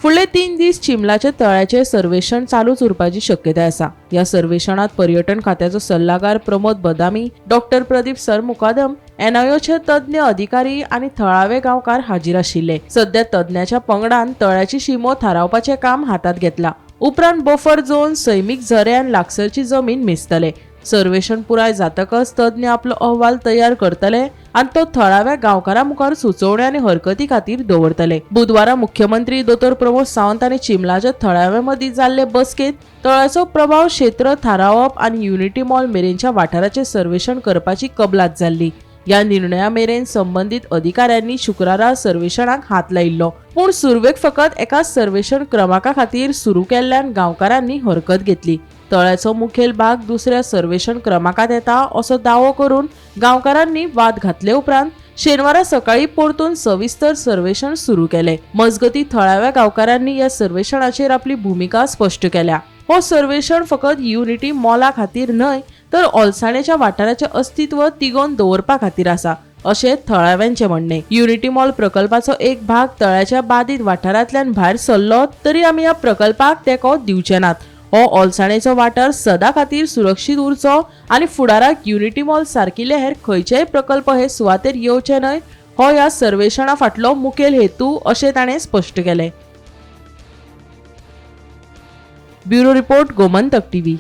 फुडले 3 दीस चिंबलाच्या तळ्याचें सर्वेक्षण चालूच उरपाची शक्यताय आसा. ह्या सर्वेक्षणात पर्यटन खात्याचो सल्लागार प्रमोद बदामी, डॉक्टर प्रदीप सरमुकादम, एनआयओचे तज्ञ अधिकारी आनी थळावे गांवकार हाजीर आशिल्ले. सध्या तज्ञाच्या पंगडान तळ्याची शिमो थारावपाचें काम हातांत घेतलां. उपरांत बफर झोन, सैमीक झरे आनी लागसरची जमीन मेजतले. सर्वेक्षण पुराय जातकच तज्ञ आपलो अहवाल तयार करतले आनी तो थळाव्या गांवकारां मुखार सुचोवण्यो आनी हरकती खातीर दवरतले. बुधवारा मुख्यमंत्री दोतोर प्रमोद सावंत आनी चिंबलाच्या थळाव्या मदीं जाल्ले बसकेंत तळ्याचो प्रभाव क्षेत्र थारावप आनी युनिटी मॉल मेरेनच्या वाठाराचें सर्वेक्षण करपाची कबलात जाल्ली. ह्या निर्णया मेरेन संबंदीत अधिकाऱ्यांनी शुक्रारा सर्वेक्षणाक हात लायिल्लो. पूण सुरवेक फकत एका सर्वेक्षण क्रमांका खातीर सुरू केल्ल्यान गांवकारांनी हरकत घेतली. तळ्याचो मुखेल भाग दुसऱ्या सर्वेक्षण क्रमांकात येता असो दावो करून गांवकारांनी वाद घातले उपरांत शेनवारा सकाळी परतून सविस्तर सर्वेक्षण सुरू केले. मजगती, थळाव्या गांवकारांनी ह्या सर्वेक्षणाचेर आपली भुमिका स्पश्ट केल्या. हो सर्वेक्षण फकत युनिटी मॉला खातीर न्हय, तर ओलसाणेच्या वाठाराचें अस्तित्व तिगोवन दवरपा खातीर आसा, अशें थळाव्यांचें म्हणणें. युनिटी मॉल प्रकल्पाचो एक भाग तळ्याच्या बादीत वाठारांतल्यान भायर सरलो तरी आमी ह्या प्रकल्पाक तेंको दिवचे नात. हो ओलसाणेचो वाठार सदां खातीर सुरक्षीत उरचो आनी फुडाराक युनिटी मॉल सारकिल्ले हेर खंयचेय प्रकल्प हे सुवातेर येवचे न्हय, हो ह्या सर्वेक्षणा फाटलो मुखेल हेतू, अशें ताणें स्पश्ट केलें. Bureau report, Gomantak TV.